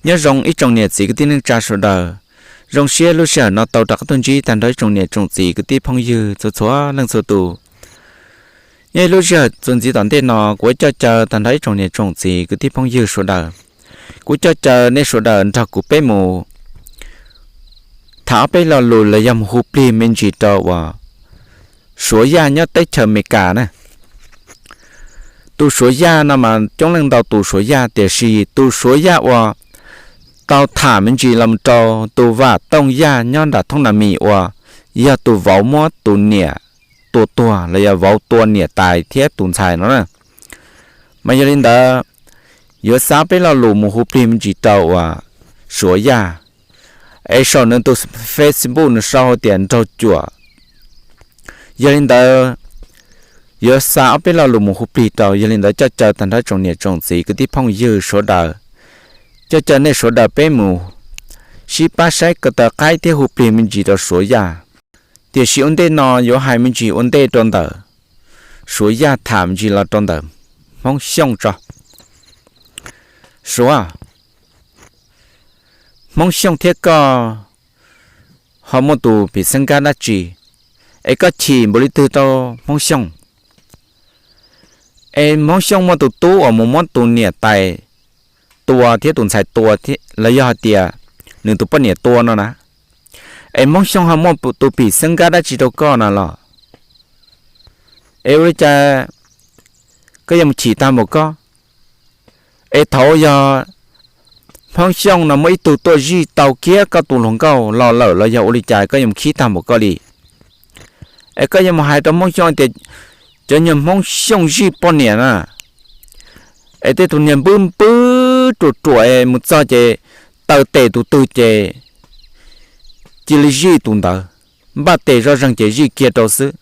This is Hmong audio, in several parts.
Nyob zoo ib tsoom niam txiv kwv tij neej tsa sawv daws, zoo siab lub sij hawm no tau rov qab tuaj ntsib tag nrho ib tsoom niam tsoom txiv kwv tij phooj ywg txhua txhua leej txhua tus. Nyob ib lub sij hawm txuas ntxiv tom ntej no kuv yuav coj caw tag nrho ib tsoom niam tsoom txiv kwv tij phooj ywg sawv daws, kuv coj caw nej sawv daws nrog kuv peb mus tham ob peb lo lus los yog mus hu plig me ntsis rau uas Suav Yaj nyob teb chaws Amelikas na. Tus Suav Yaj no mas coob leej ntau tus Suav Yaj, tiam sis tus Suav Yaj uas tau tham me ntsis los rau tus Vam Tooj Yaj nyob nram thoob nas mis uas yog tus vauv muab tus niam tua tuag los yog vauv tua niam tais thiab tus ntxhais no na. Mas yog li ntawd, yuav xa peb lo lus mus hu plig me ntsis rau uas Suav Yaj, es saum nws tus Facebook nws sau hais tias Nraug Cuam. Yog li ntawd, yuav xa ob peb lo lus mus hu plig rau, yog li ntawd coj caw tag nrho tsoom niam tsoom txiv kwv tij phooj ywg sawv daws, coj caw nej sawv daws peb mus sib pab saib ko taw qaib thiab hu plig me ntsis rau Suav Yaj. Tiam sis ua ntej no yuav hais me ntsis ua ntej rau ntawm Suav Yaj tham me ntsis los rau ntawm Hmoob Xyooj tso. Suav, Hmoob Xyooj thiab koj ho muaj tus pim xeeb kab dab tsi es koj chim npaum li twg rau Hmoob Xyooj? Es Hmoob Xyooj muaj tus tub uas mus muab tus niam tais tua thiab tus ntxhais tua, los yog hais tias nws tus poj niam tua no na, es Hmoob Xyooj ho muaj tus pim xeeb kab dab tsi rau koj no los? Es ua li cas koj yuav mus chim tag npaum koj? Es thaum yog Hmoob Xyooj no muaj ib tug tuaj zij tau kiag koj tus hluas nkauj los lawm los yog ua li cas koj yuav mus khib tag npaum koj li? Es koj yuav mus hais rau Hmoob Xyooj tias cov nyuag Hmoob Xyooj zij poj niam na, es tej tus niag npwb npwb ruam ruam es mus txog ces taw tes tus twg ces cia li zij tus ntawd, npaj tes zoj zeeg ces zij kiag rau xwb.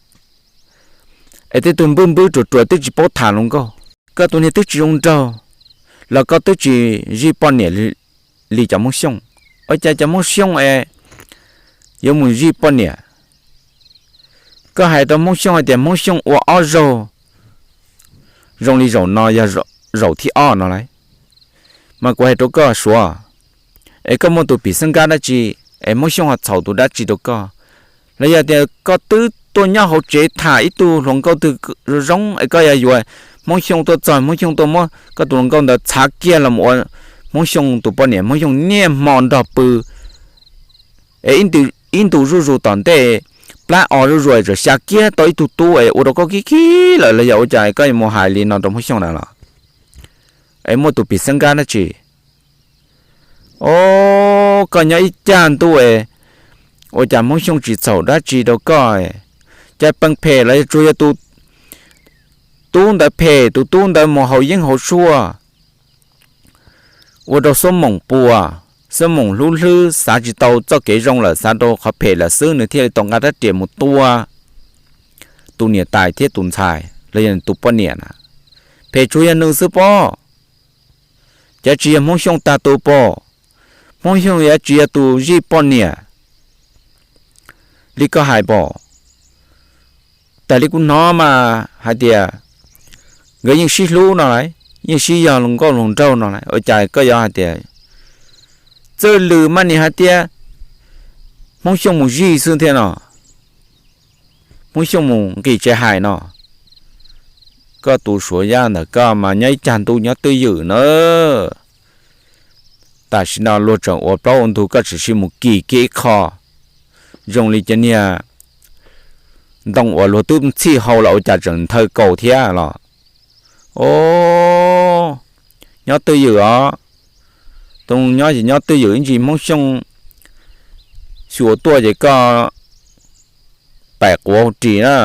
Es tej tug npwb npwb ruam ruam twb tsis paub tham hluas nkauj, koj tus niag twb tsis zoo nraug los koj twb tsis zij poj niam li cov Hmoob Xyooj. Ua cas cov Hmoob Xyooj es yuav mus zij poj niam? Koj hais rau Hmoob Xyooj hais tias Hmoob Xyooj ua ob zaug zoo li zaum no yog zaum thib ob no lauj. Mas kuv hais rau koj Suav, es koj muaj tus pim xeeb kab dab tsi es Hmoob Xyooj ho txhaum tus dab tsi rau koj? Los yog tias koj twb tuaj nyob hauv tsev tham ib tug hluas nkauj twg zoo zoo es koj yuav yuav Hmoob Xyooj tuaj txog, Hmoob Xyooj tuaj muab koj tus hluas nkauj ntawd txhav kiag los ua Hmoob Xyooj tus poj niam, Hmoob Xyooj niaj hmo nrog pw, es ib ntu zuj zus tom ntej plab o zuj zus es txawm xya kiag tau ib tug tub es ua rau koj khib khib lawm los yog ua cas koj yuav mus hais li no rau Hmoob Xyooj na los? Es muaj tus pim xeeb kab dab tsi? O, koj nyob ib cag ntuj es ua cas Hmoob Xyooj tsis txhaum dab tsi rau koj? Cas pheej phem los yog tsuas yog tus tub ntawd phem, tus tub ntawd mus haus yeeb haus tshuaj, ua rau Xuab Moom puas, Xuab Moom hlub hlwb xav tsis tau txoj kev zoo lawm, xav rau qhov phem lawm xwb nws thiaj li tau nqa rab riam mus tua tus niam tais thiab tus ntxhais los yog tus poj niam na. Phem tsuas yog nws xwb pob, cas tsis yog Hmoob Xyooj tag tus pob? Hmoob Xyooj yuav tsis yog tus zij poj niam li koj hais pob? Tas li kuv hnov mas hais tias nkawd yeej sib hlub no lauj, yeej sib yog hluas nkauj hluas nraug no lauj, ua cas koj yuav hais tias Txawj Lwm mas nim hais tias Hmoob Xyooj mus zij xwb thiab no, Hmoob Xyooj mus nqis tsev hais no. Koj tus Suav Yaj ntawm koj mas nyob ib cag ntuj nyob twj ywm na. Tam sim no luag tseem ua plaub ua ntug koj tseem sim mus kis kiag ib qho zoo li cov niag ntoo uas luag twb txhij hau los ua cas tseem nthaw kaus thiab los? O, nyob twj ywm os. Tus nyob ces nyob twj ywm, ib ntsis Hmoob Xyooj xyuas tuaj ces koj paim quav hauv ris na.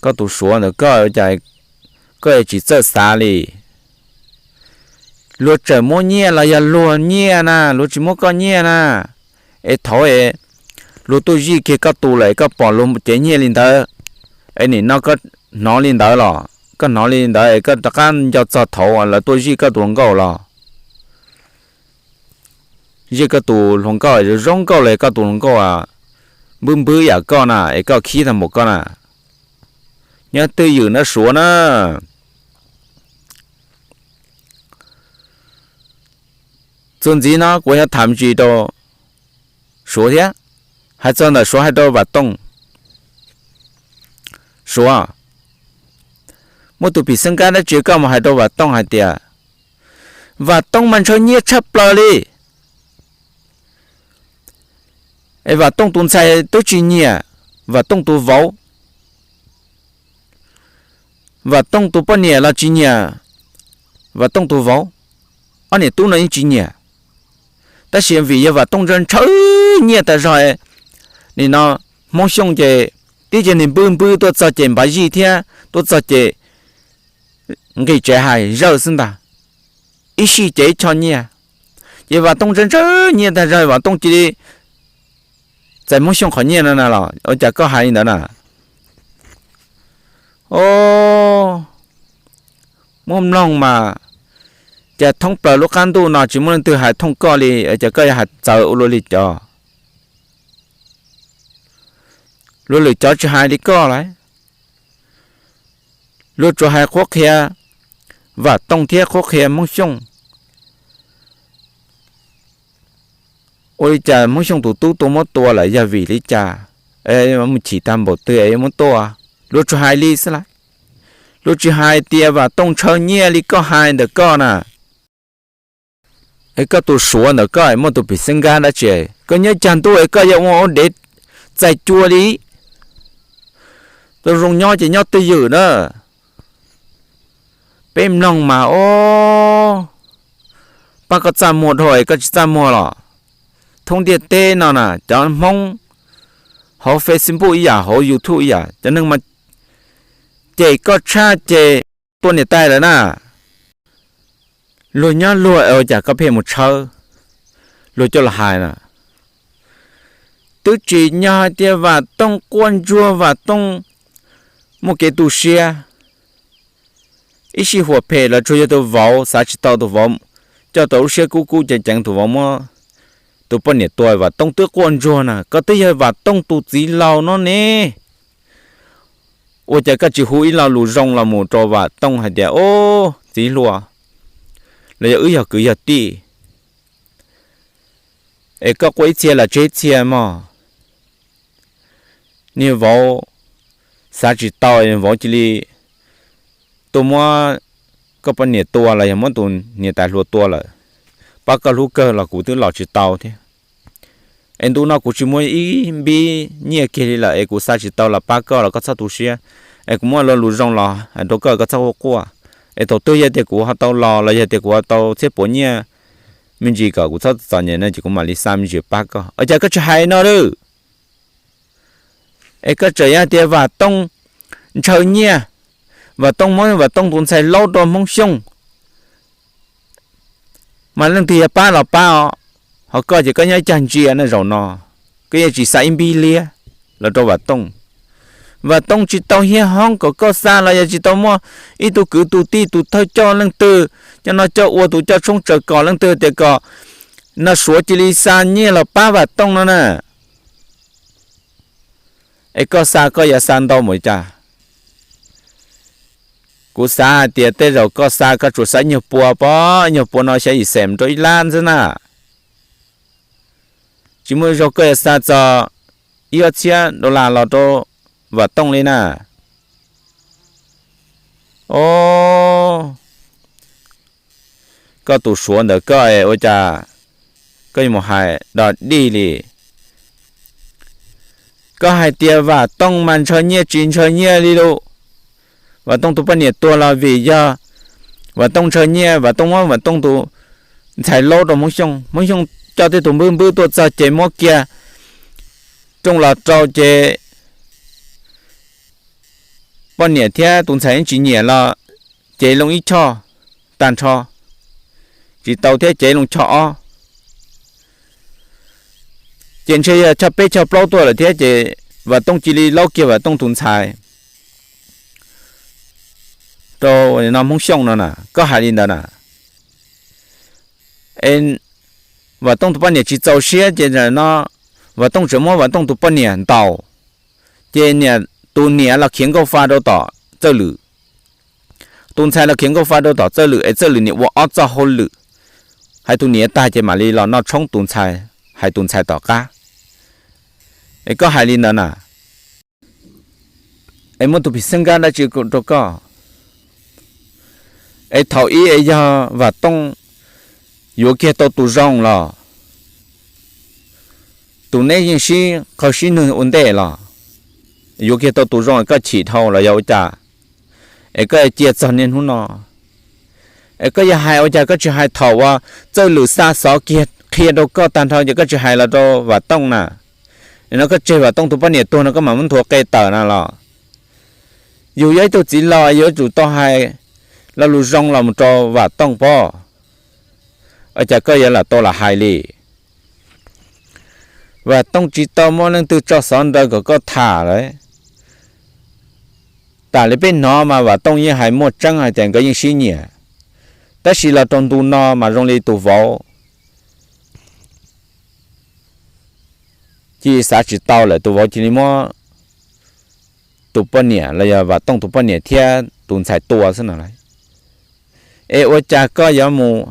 Koj tus Suav ntawm koj, koj tsis txawj xav li. Luag tseem muab nyiaj los yog luag nyiaj na, luag tsis muab koj nyiaj na. Es thaum luag tuaj zij kiag koj tus lawm koj pom luag cev nyiaj li ntawd, es nim no koj hnov li ntawd los? Koj hnov li ntawd es koj rov qab nco txog thaum lawv tuaj zij koj tus hluas nkauj los? Zij koj tus hluas nkauj zoo nkauj los koj tus hluas nkauj npwb npwb yam koj na es koj khib tag npaum koj na. Nyob twj ywm na Suav na. Txuas ntxiv no kuv yuav tham ntsis rau Suav thiab, hais txog ntawm Suav hais rau Vam Tooj. Suav, muaj tus pim xeeb nkab dab tsi koj mus hais rau Vam Tooj hais tias Vam Tooj mas ntshaw nyiaj tshaj plaws li, es Vam Tooj tus ntxhais twb tsis nyiam Vam Tooj tus vauv, Vam Tooj tus poj niam los tsis nyiam Vam Tooj tus vauv, ob niam tub no yeej tsis nyiam. Tab sis vim yog Vam Tooj ntshaw ntshaw nyiaj tas zog, nim no Hmoob Xyooj ces tib cag nws npwb npwb tuaj txog ces npav zij thiab tuaj txog ces nqis tsev hais zawj xwb ntag, ib sij ces ib choj nyiaj. Ces Vam Tooj ntshaw ntshaw nyiaj tas zog Vam Tooj cia li txais Hmoob Xyooj qhov nyiaj no na los ua cas koj hais li ntawd na? O, muaj mloog mas, cas thoob plaws lub qab ntuj no tsis muaj leej twg hais thooj koj li, cas koj yuav hais txawv ua luaj li cov? Luag lwm cov tsis hais li koj lawm, luag tsuas hais qhuab qhia Vam Tooj thiab qhuab qhia Hmoob Xyooj. Ua li cas Hmoob Xyooj tus tub tuaj muab tua lawm yog vim li cas? Mus chim tag npaum twg es yuav muab tua? Luag tsuas hais li xwb lawm, luag tsis hais tias Vam Tooj ntshaw nyiaj li koj hais ntawm koj na. Es koj tus Suav ntawm koj muaj tus pim xeeb nkab dab tsi? Koj nyob cag ntuj es koj yuav ua ua dev txais cua li? Tus zoo nyob ces nyob twj ywm na. Peb mloog mas, o, pab koj txaj muag dhau es koj tsis txaj muag los? Thoob ntiaj teb no na cov Hmoob hauv Facebook ib yam hauv YouTube ib yam, cov neeg mas cem koj tshaj ces tua niam tais lawm na. Luag nyob luag ua cas koj pheej mus tshawb luag coj los hais na? Twb tsim nyog hais tias Vam Tooj quaj ntsuag, Vam Tooj muaj kev tu siab, ib sij huam phem los tsuas yog tus vauv xav tsis tau, tus vauv coj tau lub siab kub kub ceev ceev, tus vauv muab tus poj niam tua, Vam Tooj twb quaj ntsuag na. Koj twb yog Vam Tooj tus txiv laus no ne, ua cas koj tsis hu ib lo lus zoo los mus rau Vam Tooj hais tias, o, txiv hluas, los yog wb yog kwv yog tij, es koj quaj ib txhia los tseg ib txhia mog. Niag vauv xav tsis tau, vauv cia li tuaj muab koj poj niam tua los yog muab tus niam tais hluas tua lawm, pab koj hlub kawg los kuv twb los tsis tau thiab. Es ntu no kuv tsis muaj ib npib nyiaj kiag li lawm es kuv xa tsis tau los pab koj los koj txhob tu siab. Es kuv muaj lo lus zoo los hais rau koj, koj txhob quaj quaj. Es thaum twg yog tias kuv ho tau los los yog tias kuv ho tau txhiab puas nyiaj me ntsis kom kuv txhob txom nyem no ces kuv mam li xa me ntsis pab koj. Ua cas koj tsis hais no lawm? Es koj tseem yog tias Vam Tooj ntshaw nyiaj, Vam Tooj muab Vam Tooj tus ntxhais laub rau Hmoob Xyooj, mas leej twg yog pab los pab os. Ho koj ces koj nyob ib cag ntsia na, zaum no koj yeej tsis xa ib npib liab los rau Vam Tooj. Vam Tooj tsis tau hiab hoob kom koj xa los yog tsis tau muaj ib tug kwv tus tij tus thawj coj leej twg, coj noj coj ua, tus coj tshoob tsaws kom leej twg tias kom no Suav cia li xa nyiaj los pab Vam Tooj no na. Es koj xa koj yuav xa ntau npaum li cas? Kuv xav hais tias tej zaum koj xa koj tsuas xa ib nyuag pua pov, ib nyuag pua no xya yim xees rau ib lab ntxwb na. Tsis muaj ib zaug koj yuav xa txog ib ob txhiab dollar los rau Vam Tooj li na. O, koj tus Suav ntawm koj es ua cas koj yuav mus hais dog dig li? Koj hais tias Vam Tooj mas ntshaw nyiaj tsis ntshaw nyiaj li lus. Vam Tooj tus poj niam tuag los vim yog Vam Tooj ntshaw nyiaj, Vam Tooj muab Vam Tooj tus ntxhais laub rau Hmoob Xyooj, Hmoob Xyooj coj tej tus npwb npwb tuaj txog ces muab kiag rooj los rau ces poj niam thiab tus ntxhais yeej tsis nyiam los cev loo ib choj tag nrho, tsis tau thiab cev loo choj ob, ces ntshe yog choj peb choj plaub tuaj lawm thiab ces Vam Tooj cia li laub kiag Vam Tooj tus ntxhais rau no Hmoob Xyooj no na. Koj hais li ntawd na, es Vam Tooj tus poj niam tsis txaus siab ces no Vam Tooj tseem muab Vam Tooj tus poj niam ntaus, ces niam, tus niam los khiav nkauj fa rau tom Txawj Lwm, tus ntxhais los khiav nkauj fa rau tom Txawj Lwm es Txawj Lwm niam ua ob txoj hauj lwm, hais tus niam tag ces mam li los noj tshoob tus ntxhais, hais tus ntxhais tom qab. Es koj hais li ntawd na, es muaj tus phim xeeb nkab dab tsi rau koj? Es thaum ub es yog Vam Tooj yuav kiag tau tus zoo los, tus neb yeej sib qawg sib nwg ua ntej los, yuav kiag tau tus zoo es koj chim dhau los yog ua cas? Es koj cia txog niaj hnub no, es koj yog hais ua cas koj tsis hais thaum uas Txawj Lwm xa xov kiag qhia rau koj tag nrho ces koj tsis hais los rau Vam Tooj na? No koj tseg Vam Tooj tus poj niam tuag no koj mam muab nthuav qe tawm na los? Yus yog ib tug txiv laus yuav tsum tau hais lo lus zoo los mus rau Vam Tooj pob. Ua cas koj yuav lam tau lam hais li? Vam Tooj tsis tau muaj leej twg tso xov nraws kom koj tham lawm. Tas li peb hnov mas Vam Tooj yeej hais muaj tseeb hais tias nkawd yeej sib nyiam, tab sis los rau ntu no mas zoo li tus vauv cia li xav tsis tau lawm, tus vauv cia li muab tus poj niam los yog Vam Tooj tus poj niam thiab tus ntxhais tua xwb no lauj. Es ua cas koj yuav mus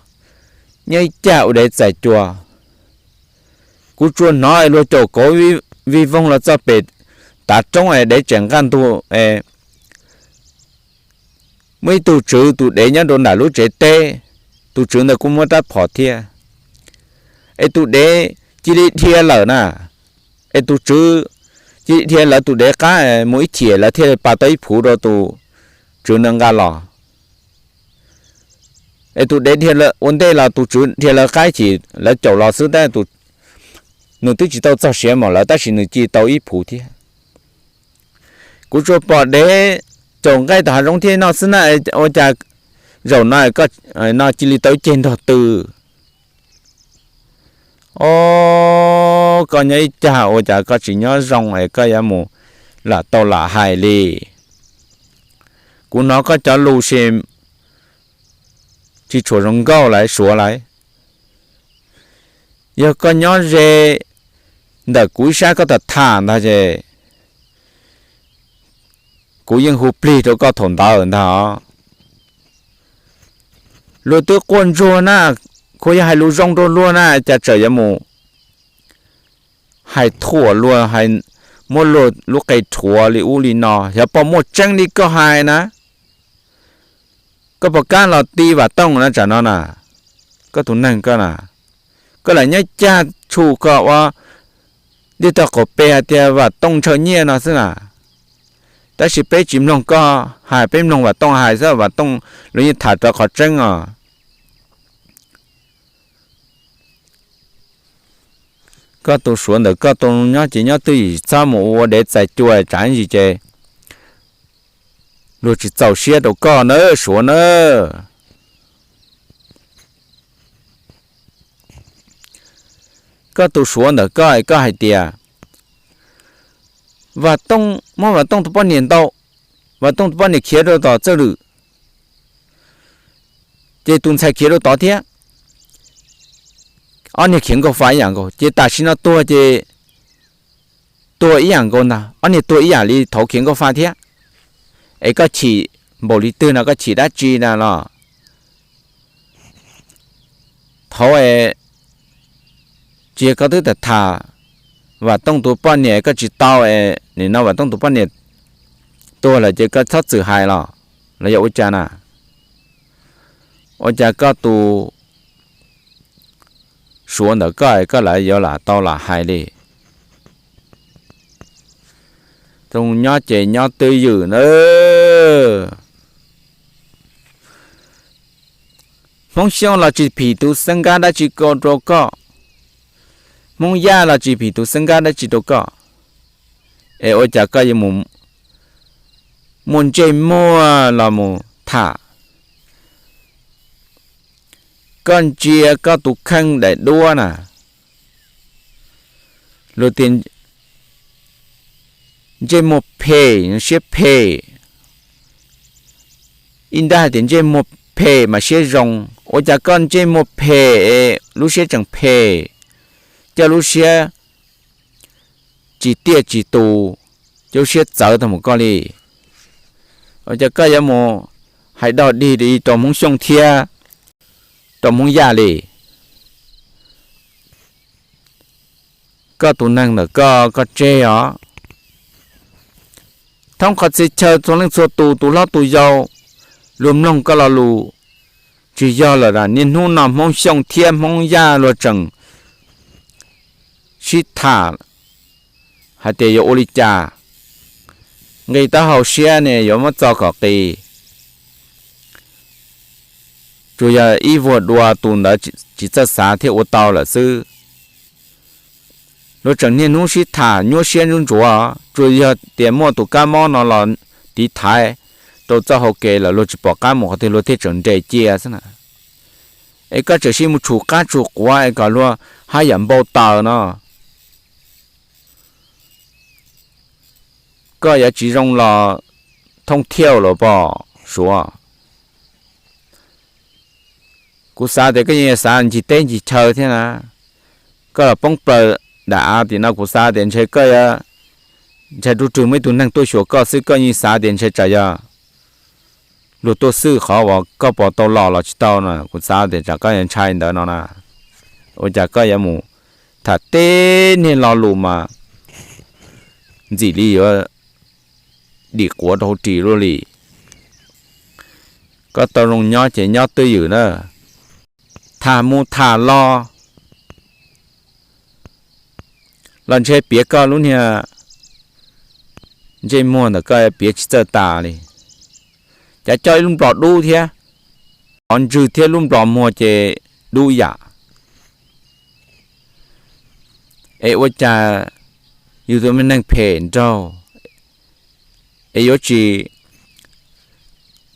nyob ib cag ua dev txais cua? Kuv tsuas hnov luag caum kauv vij voog los txog pem tav roob es dev tseem nqaj ntug es muaj ib tug tswv tus dev nyob rau nram lub tsev teb, tus tswv ntawd kuj muab rab phom thiab. Es tus dev cia li dhia lawm na, es tus tswv cia li dhia lawv tus dev qab mus ib chim lawv thiaj li pa tau ib phuv rau tus tswv ntawd nqa los. Es tus dev dhia ua ntej los tus tswv dhia lawv qab ib chim lawv caum los xwb tab nws twb tsis tau txog siav mos lawv tab sis nws cia li tau ib phuv thiab. Kuv tsuas pom dev caum nqaij tom hav zoov thiaj noj xwb na, ua cas zaum no no cia li tau ib ceg nrog tw? Os, koj nyob ib cag ua cas koj tsis nyob zoo es koj yuav mus lam tau lam hais li? Kuv hnov koj cov lus ces tsis tshua zoo nkauj lawm Suav lauj. Yog koj nyob ze ntawm kuv ib sab koj tham tham ntag ces kuv yeej hu plig rau koj thaum ntawd ntag. Luag twb quaj ntsuag na, kuv yog hais lus zoo rau luag na cas tseem yuav mus hais thuam luag, muab luag lub qe rhuav li ub li no. Yog pom muaj tseeb li koj hais na, koj puas kam los ti Vam Tooj na tsam no na? Koj tus neeg koj na, koj lam nyob cag tshum koj ua ntiag toj qaum pes hais tias Vam Tooj ntshaw nyiaj no xwb na. Tab sis peb tsis mloog koj hais, peb mloog Vam Tooj hais xwb, Vam Tooj luag yeej tham rov qhov tseeb os. Koj tus Suav ntawm koj tus nyob ces nyob twj ywm, txhob mus ua dev txais cua tsam ib ntsis ces luag tsis txaus siab rau koj na Suav na. Koj tus Suav ntawm koj, koj hais tias Vam Tooj, muab Vam Tooj tus poj niam ntaus, Vam Tooj tus poj niam khiav rau tom Txawj Lwm, ces tus ntxhais khiav rau tod thiab, ob niag khiav nkaug fa ib yam nkaus, ces tam sim no tuag ces tuag ib yam nkaus ntag, ob niag tuag ib yam li thaum khiav nkaug fa thiab. Es koj chim npaum li twg no, koj chim dab tsi na los? Thaum tsis yog koj twb tham tham Vam Tooj tus poj niam, koj tsis tau, nim no Vam Tooj tus poj niam tuag lawm ces koj txhob txwm hais los, los yog ua cas na? Ua cas koj tus Suav ntawm koj, koj lam yuav lam tau lam hais li? Zoo nyob ces nyob twj ywm na. Hmoob Xyooj los tsis phim tus xeeb nkab dab tsi rau koj, Hmoob Yaj los tsis phim tus xeeb nkab dab tsi rau koj, es ua cas koj yuav mus muaj ntsej muag los mus tham? Koj ntsia koj tus kheej daim duab na, luag tias ntsej muag phem siab phem, ib nrab hais tias ntsej muag phem mas siab zoo, ua cas koj ntsej muag phem, lub siab tseem phem, coj lub siab tsis tiaj tsis tus, coj lub siab txawv tag mus koj li. Ua cas koj yuav mus hais dog dig li rau Hmoob Xyooj thiab rau Hmoob Yaj li? Koj tus neeg ntawm koj, koj tseg os. Thoob qhov txhia chaw txhua leej txhua tus, tus hlob tus yau, luag mloog koj lo lus, tsis yog lawm. Niaj hnub no Hmoob Xyooj thiab Hmoob Yaj luag tseem sib tham hais tias yuav ua li cas, nqi taub hau siab ne yuav muab txo kom qis. Tsuas yog ib vuag dua tus ntawd tsis txawj xav thiaj ua tau lawm xwb. Luag tseem niaj hnub sib tham nyuaj siab ntsuav ntsuav, tsuas yog tias muaj tus kab mob no los tiv thaiv rau txoj hau kev lawm luag tsis pom qab mus qhov twg luag thiaj tseem nres cia xwb na. Es koj tseem sib mus tshum qab tshum quav es kom luag haj yam npau taws no. Koj yuav tsis zoo los thooj thiauj los pom Suav. Kuv xav tias koj yeej xav ncig teb ncig chaw thiab na. Koj los poob plaws dam av tim no kuv xav tias ntshe koj yuav ntshai rub rwg muaj ib tug neeg tuaj xyuas koj xwb, koj yeej xav tias ntshe tsam yog luag tuaj xwb qhov uas koj puas tau los los tsis tau no. Kuv xav tias tsam koj yuav ntshai ntawd no na. Ua cas koj yuav mus tham teb niag lo lus mas ntxim li yuav dim quav rau hauv ris luaj li. Koj tau zoo nyob ces nyob twj ywm na. Tham mus tham los, los ntshe piav koj lub niag ntsej muag ntawm koj piav tsis txawj tas li. Cas coj ib lub nplog dub thiab, qhov ntswg thiab lub nplog muag ces dub yam. Es ua cas yus tus me neeg phem nraug es yuav tsis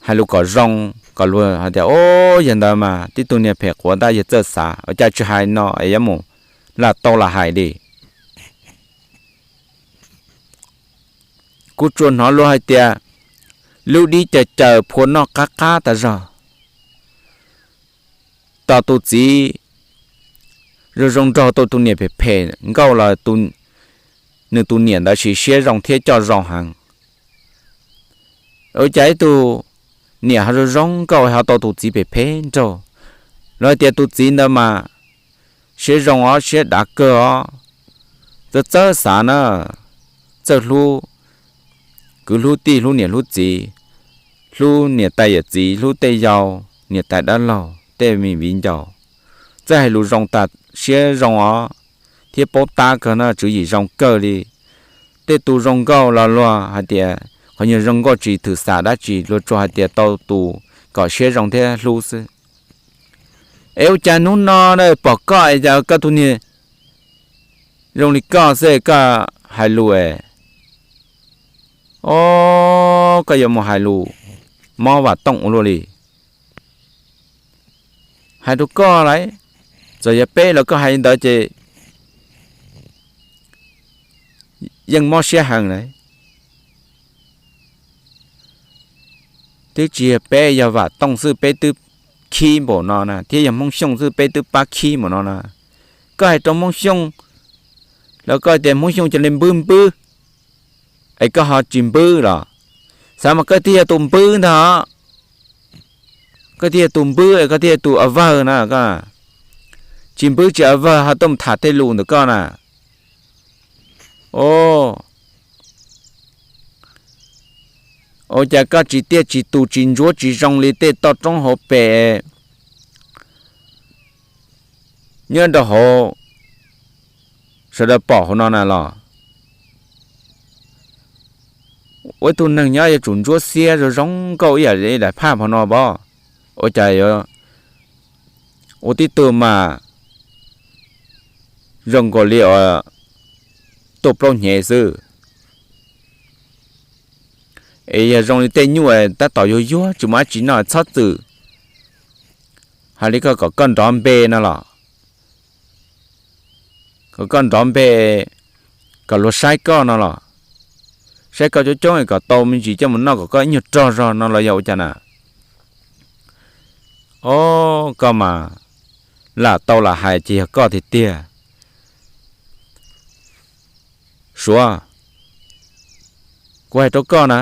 hais lus kom zoo, kom luag hais tias o, yog ntawd mas tib tug niag phem quav tab yog txawj xav, ua cas tsis hais no es yuav mus lam tau lam hais li. Kuv tsuas hnov luag hais tias lub dib caws caws phua noj qab qab tas zog. Tos tus txiv zoo zoo nraug tau tus niam phem phem nkauj los nws tus niam ntawd sis siab zoo thiab coj zoo heev. Ua cas ib tug niam ho zoo zoo nkauj ho tau tus txiv phem phem nraug? Los hais tias tus txiv ntawd mas siab zoo os, siab dav kawg os, txawj txawj xav na, txawj hlub kwv hlub tij, hlub niam hlub txiv, hlub niam tais yawm txiv, hlub tej yau, niam tais dab laug, tej me viv ncaus, txawj hais lus zoo tas siab zoo os, thiab paub tab kawg no, tswv yim zoo kawg li. Tej tus zoo nkauj los luag hais tias qhov nyuag zoo nkauj tsis thwm xam dab tsi, luag tsuas hais tias tau tus kom siab zoo thiab hlub xwb. Es ua cas hnub no pom koj es cas koj tus niag zoo li koj xwb koj hais lus es, o, koj yuav mus hais lus mob vam tooj ua luaj li. Hais rau koj lawm, txawm yog peb los koj hais li ntawd ces yeej mob siab heev lawm. Twb tsis yog peb, yog vam tooj xwb peb twb khib npaum no na, thiab yog Hmoob Xyooj xwb peb twb pab khib npaum no na. Koj hais rau Hmoob Xyooj los koj tias Hmoob Xyooj cia li npwb npwb, es koj ho tsis npwb los? Xav mas koj thiaj yog tus npwb ntag. Koj thiaj yog tus npwb es koj thiaj yog tus a vawg na. Tsis npwb tsis a vawg ho tuaj mus tham tej lus ntawm koj na. O, ua cas koj tsis tiaj tsis tus tsis ntsuab tsis zoo li tej toj roob hauv pes nyob rau hauv sawv daws pom hauv no na los? Ua ib tug neeg nyob yuav tsum ntsuab xiab zoo zoo nkauj ib yam li daim phaj hauv no pov. Ua cas yuav ua tib tug mas zoo nkaus li tuaj plaub hnyev xwb. Es yog zoo li tej nyuj tab tom yuag yuag tsis muaj dab tsi noj txhob txwm hais li koj kom koj nrov npe no los, kom koj nrov npe kom luag saib koj no los, saib koj coob coob kom tau me ntsis coj mus noj kom koj ib nyuag rog zog no los yog ua cas na? O, koj mas lam tau lam hais ces yog koj tiag tiag. Suav, kuv hais rau koj na,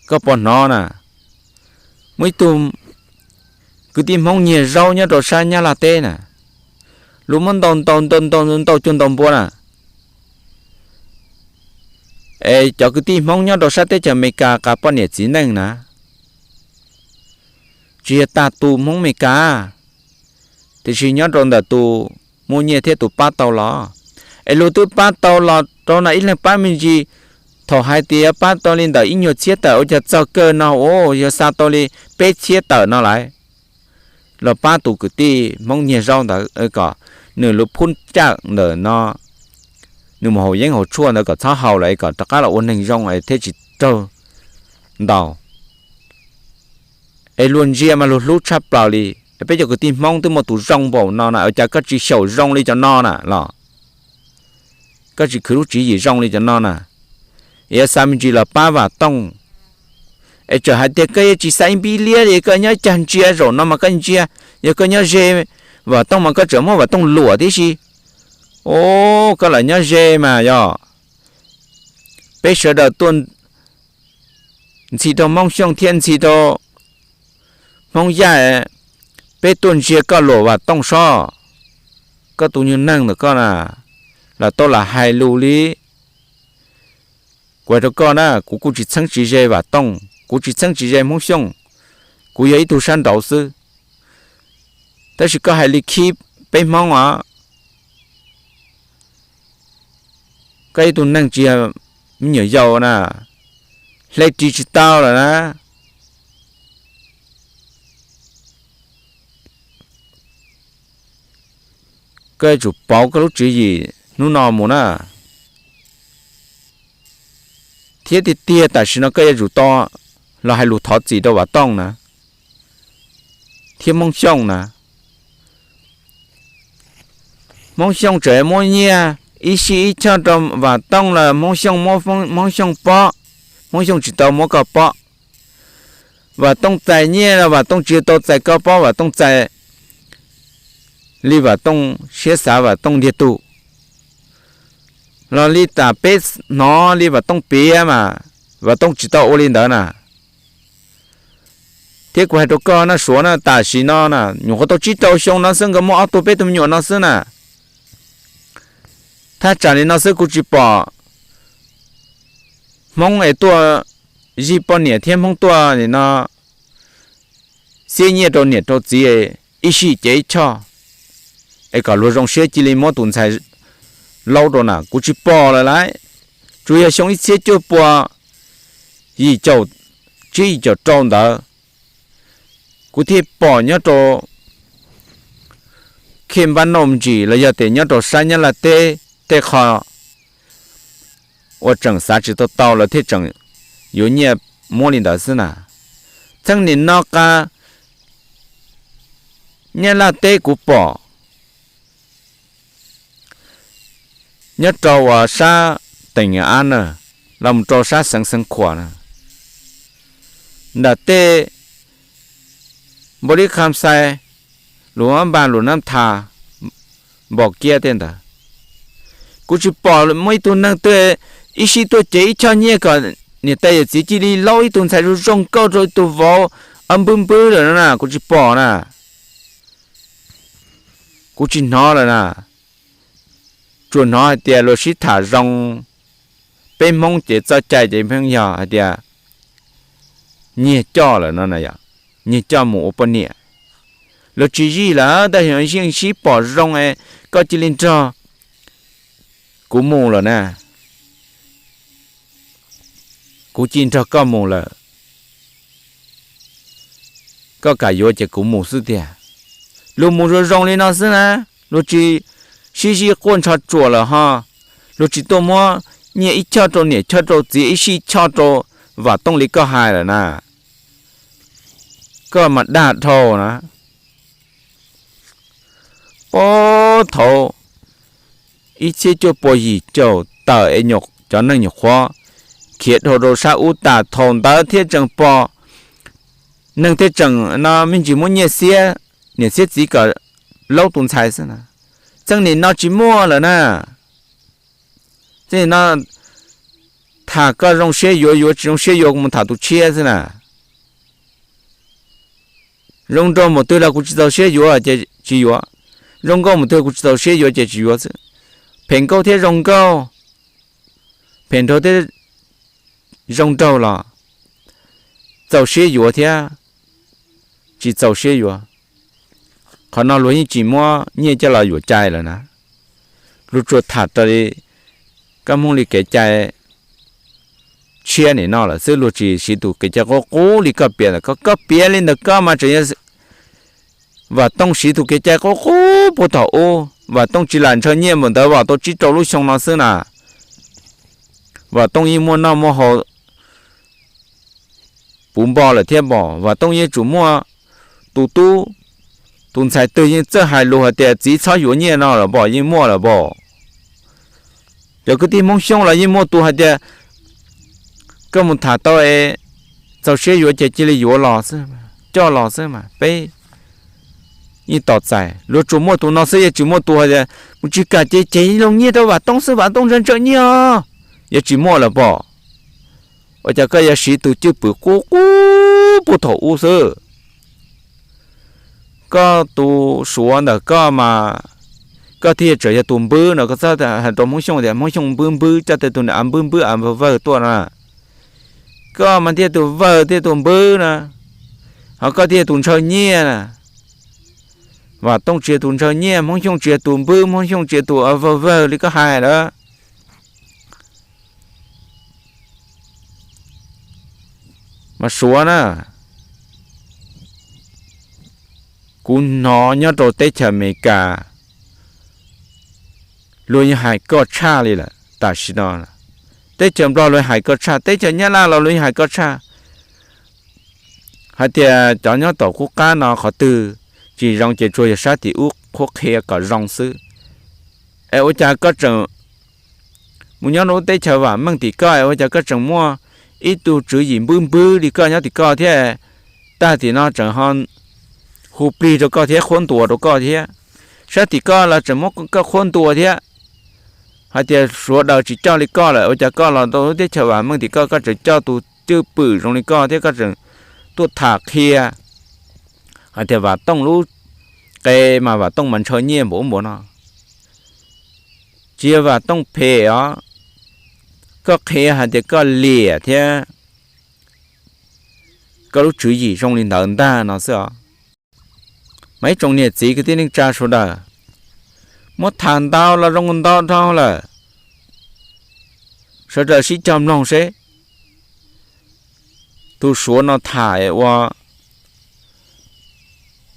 koj puas hnov na, muaj ib tug kwv tij Hmoob nyiag zaub nyob rau sab Nyab Laj teb na, Luag muab ntaus ntaus ntaus ntaus ntaus cuag ntaus npua na. Es cov kwv tij Hmoob nyob rau sab teb chaws Amelikas qas poj niam txiv neej na, tsis yog tag tus Hmoob Amelikas, tiam sis nyob rau ntawm tus muaj nyiaj thiab tus pab tau los. Es luag twb pab tau los rau no ib leeg pab me ntsis, thaum hais tias yuav pab tau li ntawm ib nyuag txhiab tawm ua cas txog kawg no ua yog xa tau li peb txhiab tawm no lawm los pab tus kwv tij Hmoob nyiag zaub ntawd kom nws lub phub cawm ntawm no, nws mus haus yeeb haus tshuaj ntawd kom txhob haus lawm es kom rov qab los ua neeg zoo es thiaj tsis raug ntaus. Es luag ntsia mas luag hlub tshaj plaws li. Peb cov kwv tij Hmoob twb muaj tus zoo npaum no na, ua cas koj tsis xyaum zoo li cov no na los? Koj tsis khwv lub tswv yim zoo li cov no na. Yuav xa me ntsis los pab Vam Tooj, es txawm hais tias koj yuav tsis xa ib npib liab li, koj nyob cag ntsia zaum no mas koj ntsia, yog koj nyob ze Vam Tooj mas koj tseem muab Vam Tooj luam tib si. Os, koj lam nyob ze mas yog peb sawv daws tuaj ntxhi rau Hmoob Xyooj thiab ntxhi rau Hmoob Yaj, peb tuaj ntsia koj luam Vam Tooj sob. Koj tus nyuag neeg ntawm koj na, lam tau lam hais lus li. Kuv hais rau koj na, kuv kuj tsis txheeb tsis ze Vam Tooj, kuv tsis txheeb tsis ze Hmoob Xyooj, kuv yog ib tug sab nraud xwb. Tab sis koj hais li khib peb Hmoob os. Koj ib tug neeg tsis yog me nyuam yaus na, hle ris tsis tau lawm na. Koj yuav tsum pauv koj lub tswv yim hnub no mus na. Thiab tiag tiag tam sim no koj yuav tsum tau los hais lus thov txim rau Vam Tooj na, thiab Hmoob Xyooj na. Hmoob Xyooj tseem muab nyiaj ib sij ib choj rau Vam Tooj los Hmoob Xyooj muab Hmoob Xyooj pob, Hmoob Xyooj tsis tau muab koj pob. Vam Tooj txais nyiaj los Vam Tooj tsis tau txais koj pob, Vam Tooj txais li Vam Tooj siab xav Vam Tooj ntiag tug, los li tam peb hnov li Vam Tooj piav mas Vam Tooj tsis tau ua li ntawd na. Thiab kuv hais rau koj na Suav na, tam sim no na nyuam qhuav tau tsib rau xyoo no xwb nkawd muaj ob tug peb tug me nyuam no xwb na. Thaj tsam li no xwb kuv tsis pom Hmoob es tuaj zij poj niam thiab Hmoob tuaj li no xiab nyiaj rau niam rau txiv ib sij cev ib choj es kom luag zoo siab cia li muab tus ntxhais laub rau na, kuv tsis pom lawm lauj. Tsuas yog xyoo ib txhiab cuaj pua yim caum tsib yim caum rau ntawd kuv thiaj pom nyob rau Khej Npab Noj me ntsis los yog tias nyob rau sab Nyab Laj teb tej qho uas tseem xav tsis tau tau lawv thiaj tseem yuav nyiaj muab li ntawd xwb na. Txheej nim no qas Nyab Laj teb kuv pom nyob rau uas sab teem Nyab Ab na, los mus rau sab xeev Xeev Khuam na, nram tej Npaus Lis Kham Xais, Lus Ab Npas, Lus Nab Thas, Npaus Kiab tej ntawd. Kuv tsis pom muaj ib tug neeg twg ib sij tuaj cev ib choj nyiaj kom niam tais yawm txiv cia li laub ib tug ntxhais zoo zoo nkauj rau ib tug vauv ob npwb npwb lawm no na, kuv tsis pom na. Kuv tsis hnov lawm na. Tsuas hnov hais tias luag sib tham zoo, peb Hmoob ces txoj cai ces pheej yog hais tias nyiag coj lawm no, nyiag coj mus ua poj niam. Luag tsis zij lawm tab sis yeej sib pom zoo es koj cia li nrog kuv mus lawm na. Kuv cia li nrog koj mus lawm. Koj kam yuav ces kuv mus xwb tiag. Luag mus zoo zoo li no xwb na, luag tsis sib zij quaj ntsho tsuam lawm ho. Luag tsis tuaj muab nyiaj ib choj rau niam choj rau txiv ib sij choj rau Vam Tooj li koj hais lawm na. Koj mas dag dhau na. Puag thaum ib txhiab cuaj pua yim caum tawm es cov neeg nyuam qhuav khiav dhau rau sab ub tas, thaum ntawd thiaj tseem pom neeg thiaj tseem no me ntsis muab nyiaj xiab niam xiab txiv kom laub tus ntxhais xwb na. Txheej nim no tsis muaj lawm na. Txheej nim no tham koj zoo siab yuav yuav, tsis zoo siab yuav kuv mus tham tus tshiab xwb na. Zoo nraug npaum twg los kuv tsis txaus siab yuav ces tsis yuav. Zoo nkauj mus twg kuv tsis txaus siab yuav ces tsis yuav xwb. Phem nkauj thiab zoo nkauj, phem nraug thiab zoo nraug los txaus siab yuav thiab tsis txaus siab yuav. Qhov no luag yeej tsis muab nyiaj coj los yuav cai lawm na. Luag tsuas tham raws li kab hmoov li kev cai tshiab nim no lawm xwb, luag tsis siv tus kev cai qub qub li koj piav ntawd. Koj, koj piav li ntawd koj mas tseem yog Vam Tooj siv tus kev cai qub qub puag thaum ub. Vam Tooj tsis lam ntshaw nyiaj npaum ntawd, Vam Tooj tsib rau lub xyoo no xwb na. Vam Tooj yeej muaj noj muaj haus puv npo lawm thiab pom. Vam Tooj yeej tsum muaj tus tub, tus ntxhais twg yeej txawj hais lus hais tias txiv txhob yuav nyiaj no lawm pom, yeej muaj lawm pom. Cov kwv tij Hmoob Xyooj los yeej muaj tus hais tias koj mus tham tau es txaus siab yuav ces cia li yuav los xwb, coj los xwb mas peb yeej tos txais. Luag tsuas muaj tus no xwb, yeej tsis muaj tus hais tias mus tsis kam ces ces los nyiaj rau Vam Tooj xwb, Vam Tooj ntshaw ntshaw nyiaj os, yeej tsis muaj lawm pom. Ua cas koj yuav siv tus cwj pwm qub qub puag thaum ub xwb? Koj tus Suav ntawm koj mas koj thiaj tseem yog tus npwb no, koj txhob hais rau Hmoob Xyooj tias Hmoob Xyooj npwb npwb coj tej tus niam av npwb npwb av vawg vawg tuaj na. Koj mas thiaj tus vawg thiaj tus npwb na, ho koj thiaj tus ntshaw nyiaj na. Vam Tooj tsis yog tus ntshaw nyiaj, Hmoob Xyooj tsis yog tus npwb, Hmoob Xyooj tsis yog tus av vawg vawg li koj hais lawm. Mas Suav na, kuv hnov nyob rau teb chaws Amelikas luag yeej hais koj tshaj li lawm tam sim no. Teb chaws Nplog luag hais koj tshaj, teb chaws Nyab Laj los luag yeej hais koj tshaj, hais tias cov nyob tom qub qab no qhov twg tsis zoo ces tsuas yog sab tim ub qhuab qhia kom zoo xwb. Es ua cas koj tseem mus nyob rau lub teb chaws vam meej tim koj, ua cas koj tseem muaj ib tug tswv yim npwb npwb li koj nyob tim koj thiab? Tag tim no tseem ho hu plig rau koj thiab, qhuab ntuas rau koj thiab. Sab tim koj los tseem muab koj qhuab ntuas thiab, hais tias sawv daws tsis coj li koj lawm, ua cas koj los rau lub teb chaws vam meej tim koj, koj tseem coj tus cwj pwm zoo li koj thiab koj tseem tuaj tham qhia hais tias Vam Tooj lub qe mas Vam Tooj mas ntshaw nyiaj npaum ub npaum no. Tsis yog Vam Tooj phem os, koj qhia hais tias koj liam thiab koj lub tswv yim zoo li ntawd ntag no xwb os. Mas ib tsoom niam txiv kwv tij neej tsa sawv daws, muab tham ntau los zoo ntau dhau lawm, sawv daws sib cog mloog seb tus Suav no tham ua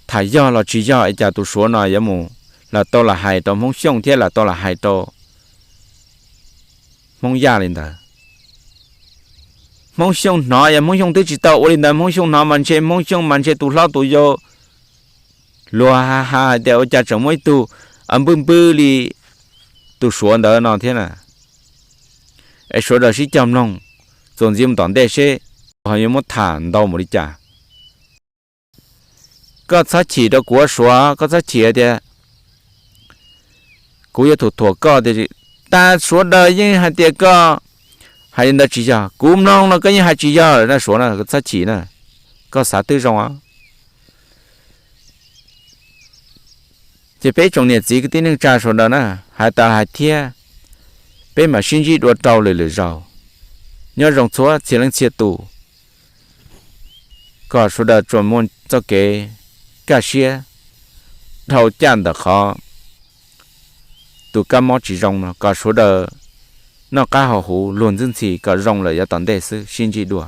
tham yog los tsis yog, es cas tus Suav no yuav mus lam tau lam hais rau Hmoob Xyooj thiab lam tau lam hais rau Hmoob Yaj li ntawd. Hmoob Xyooj hnov, yog Hmoob Xyooj twb tsis tau ua li ntawd, Hmoob Xyooj hnov mas ntshe Hmoob Xyooj mas ntshe tus hlob tus yau luag ha ha hais tias ua cas tseem muaj ib tug npwb npwb li tus Suav ntawd no thiab na. Es sawv daws sib cog mloog, txuas ntxiv mus tom ntej seb ho yuav muab tham ntau mus li cas. Koj txhob chim rau kuv ua Suav, koj txhob chim hais tias kuv yuav thuam thuam koj tias, tas Suav daws yeej hais tias koj hais li ntawd tsis yog, kuv mloog no koj yeej hais tsis yog lawm na Suav na, koj txhob chim na, koj xav twb zoo os. Ces peb tsoom niam txiv kwv tij neej tsa sawv daws na, hais tas hais thiab, peb mam sib ntsib dua rau lwm lwm zaus. Nyob zoo txhua txhia leej txhia tus, kom sawv daws tsuas muaj txoj kev kaj siab dhau caj ntawm qhov tus kab mob tsis zoo no, kom sawv daws noj qab haus huv luag ntxwb ntxhi kom zoo lawm yav tom ntej xwb, sib ntsib dua.